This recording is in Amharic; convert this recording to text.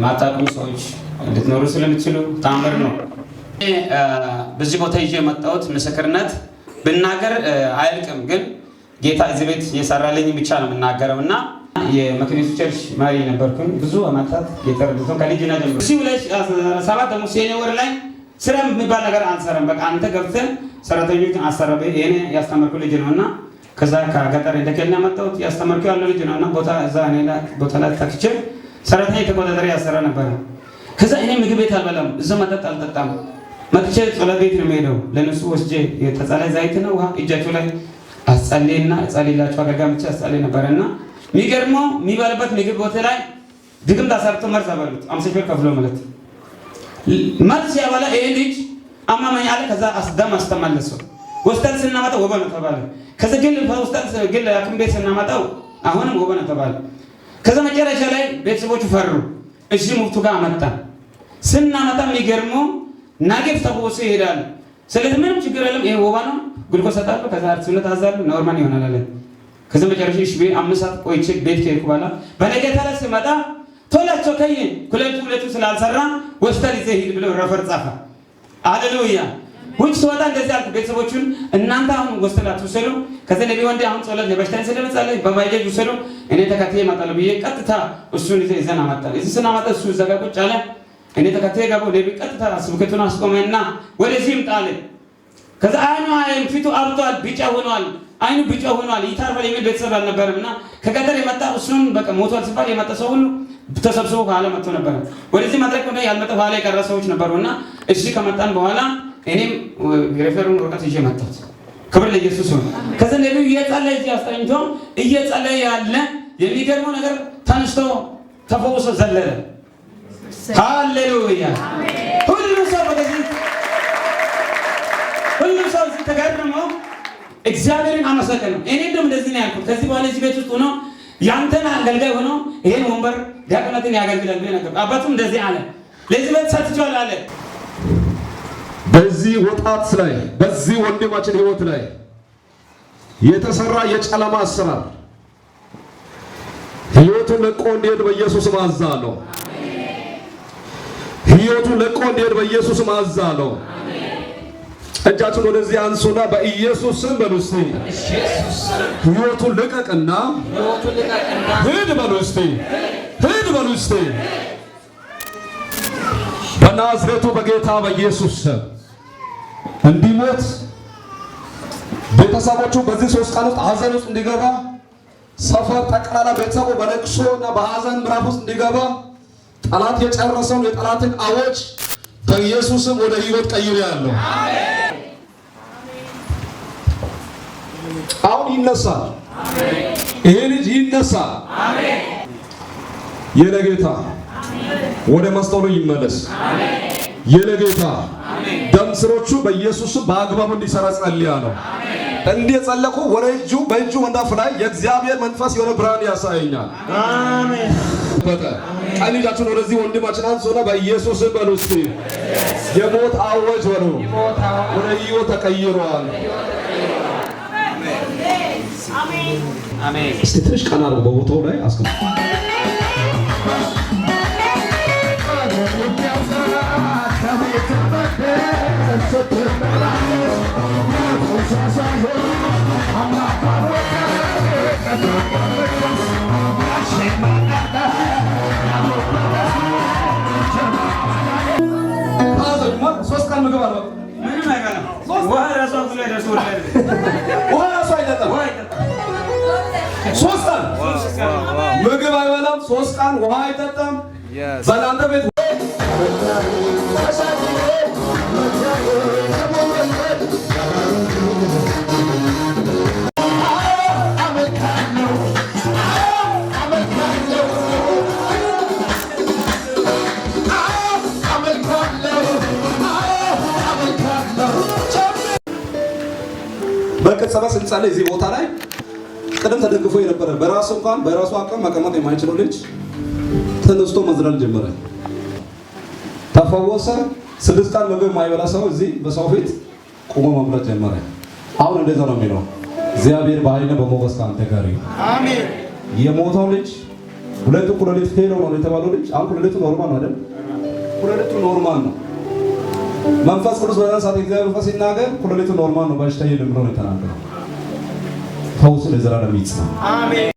ማታውቁ ሰዎች ልትኖሩ ስለምትችሉ ታምር ነው። በዚህ ቦታ ይዤ የመጣሁት ምስክርነት ብናገር አያልቅም፣ ግን ጌታ እዚህ ቤት የሰራልኝ ብቻ ነው የምናገረው። እና የመካነ ኢየሱስ church መሪ ነበርኩኝ ብዙ አመታት። ጌታ ረድቶን ከልጅነት ጀምሮ እዚህ 2007 ደግሞ ሰኔ ወር ላይ ስራ የሚባል ነገር አንሰራም። በቃ አንተ ገብተህ ሰራተኞችን አሰራ። የኔ ያስተማርኩ ልጅ ነው እና ከዛ ከገጠር እንደከልና መጣሁት ያስተማርኩ ያለው ልጅ ነው እና ቦታ እዛ እኔ ላይ ቦታ ላይ ተክቼ ሰራተኛ የተቆጣጠረ ያሰራ ነበረ። ከዛ እኔ ምግብ ቤት አልበላም፣ እዛ መጠጥ አልጠጣም። መጥቼ ጸሎት ቤት ነው የምሄደው። ለነሱ ወስጄ የተጸለየ ዘይት ነው ውሃ እጃቸው ላይ አስጸልይና እጸልይላቸው አገልጋይ መጥቼ አስጸልይ ነበረና የሚገርመው የሚበላበት ምግብ ቦታ ላይ ድግምት አሰርቶ መርዝ አበሉት። 50 ብር ከፍሎ ማለት መርዝ ሲያበላ ይሄ ልጅ አማመኝ አለ። ከዛ አስደም አስተመለሰው። ወስደን ስናመጣው ወባ ነው ተባለ። ከዛ ግን ወስደን ግን ሐኪም ቤት ስናመጣው አሁንም ወባ ነው ተባለ። ከዛ መጨረሻ ላይ ቤተሰቦቹ ፈሩ። እሺ ሙፍቱ ጋር አመጣ። ስናመጣ የሚገርመው ነገ ተፈውሶ ይሄዳል። ስለዚህ ምንም ችግር የለም፣ ይሄ ወባ ነው፣ ግሉኮስ ሰጣለሁ፣ ከዛ አርቲስነት አዛለሁ፣ normal ይሆናል አለ። ከዛ መጨረሻ እሺ ቤት 5 ሰዓት ቆይቼ ቤት ከሄድኩ በኋላ በነገታ ላይ ስመጣ ቶላቸው ከይ ሁለቱ ሁለቱ ስላልሰራ ወስደን ይዘህ ሂድ ብለው refer ጻፈ። ሃሌሉያ። ውጭ ስወጣ እንደዚህ አልኩ ቤተሰቦቹን፣ እናንተ አሁን ወስደላችሁ ውሰዱ። ከዛ ነቢ ወንዴ አሁን ጸሎት ለበሽታኝ ስለመጸለይ በባጃጅ ውሰዱ፣ እኔ ተከትዬ እመጣለሁ ብዬ ቀጥታ እሱን ይዘን አመጣን። እዚህ ስናመጣ እሱ እዛ ጋር ቁጭ አለ። እኔ ተከትዬ ገባሁ። ነቢ ቀጥታ ስብከቱን አስቆመና ወደዚህ ይምጣ አለ። ከዛ አይኑ አይን ፊቱ አብጧል፣ ቢጫ ሆኗል። አይኑ ቢጫ ሆኗል። ይታርፋል የሚል ቤተሰብ አልነበረም። እና ከገጠር የመጣ እሱን በቃ ሞቷል ሲባል የመጣ ሰው ሁሉ ተሰብስቦ ከኋላ መጥቶ ነበረ። ወደዚህ መድረክ ወደ ያልመጣ በኋላ የቀረ ሰዎች ነበሩና እሺ ከመጣን በኋላ እኔም refer ኡን ወረቀት ይዤ መጣሁት። ክብር ለኢየሱስ ይሁን። ከዛ ነቢዩ እየጸለየ እዚህ አስጠኝቶ እየጸለየ ያለ የሚገርመው ነገር ተነስቶ ተፈውሶ ዘለለ። ሃሌሉያ! ሁሉ ሰው በዚህ ሁሉ ሰው እዚህ ተገርሞ እግዚአብሔርን አመሰገነው። እኔ እንደውም እንደዚህ ነው ያልኩት። ከዚህ በኋላ እዚህ ቤት ውስጥ ሆኖ ያንተን አገልጋይ ሆኖ ይሄን ወንበር ዲያቆናትን ያገልግላል ብዬ ነገር አባቱም እንደዚህ አለ። ለዚህ ቤት ሰጥቼዋለሁ አለ። በዚህ ወጣት ላይ በዚህ ወንድማችን ህይወት ላይ የተሰራ የጨለማ አሰራር ህይወቱን ለቆ እንዲሄድ በኢየሱስ አዛለሁ። ህይወቱን ለቆ እንዲሄድ በኢየሱስ አዛለሁ። እጃችሁን ወደዚህ አንሱና በኢየሱስ ስም በሉ እስቲ። ህይወቱን ልቀቅና ሂድ በሉ እስቲ። ሂድ በሉ እስቲ። በናዝሬቱ በጌታ በኢየሱስ ስም እንዲሞት ቤተሰቦቹ በዚህ 3 ቀን ውስጥ ሀዘን ውስጥ እንዲገባ፣ ሰፈር ጠቅላላ ቤተሰቡ በለቅሶ እና በሀዘን ምዕራፍ ውስጥ እንዲገባ ጠላት የጨረሰውን የጠላትን አዋጅ በኢየሱስም ወደ ህይወት ቀይሮ ያለው አሁን ይነሳል። ይሄ ልጅ ይነሳል። የኔ ጌታ ወደ መስቀሉ ይመለስ። የኔ ጌታ ደም ስሮቹ በኢየሱስም በአግባቡ እንዲሰራ ጸልያለሁ። እንዲህ የጸለቁ ወደ እጁ በእጁ መዳፍ ላይ የእግዚአብሔር መንፈስ የሆነ ብርሃን ያሳየኛል። አሜን። ቀኝ እጃችሁን ወደዚህ ወንድማችን አንሱና በኢየሱስ በሉ እስቲ። የሞት አዋጅ በሉ ወደ ህይወት ተቀይሯል። አሜን። እስቲ ትንሽ ቀና አድርጎ በቦታው ላይ አስቀምጡ። ሶስት ቀን ምግብ አልበላም። ምንም አይበላም። ውሃ ራሱ አፉ ላይ ደርሶ ወደ ላይ ውሃ ራሱ አይጠጣም። ውሃ አይጠጣም። 3 ቀን ምግብ አይበላም። 3 ቀን ውሃ አይጠጣም። በእናንተ ቤት በቅጽበት ስንጸልይ እዚህ ቦታ ላይ ቅድም ተደግፎ የነበረ በራሱ እንኳን በራሱ አቅም መቀመጥ የማይችለው ልጅ ተነስቶ መዝለል ጀመረ። ተፈወሰ። 6 ቀን ምግብ የማይበላ ሰው እዚህ በሰው ፊት ቆሞ መምረጥ ጀመረ። አሁን እንደዛ ነው የሚለው። እግዚአብሔር በኃይልና በሞገስ ካንተ ጋር ይሁን። አሜን። የሞተው ልጅ ሁለቱ ኩላሊት fail ነው የተባለው ልጅ አሁን ኩላሊቱ normal ነው አይደል? ኩላሊቱ normal ነው። መንፈስ ቅዱስ በዛ ሰዓት እግዚአብሔር መንፈስ ሲናገር ኩላሊቱ normal ነው፣ በሽታ የለም ብሎ ነው የተናገረው። ፈውስ ለዘላለም ይጽና። አሜን።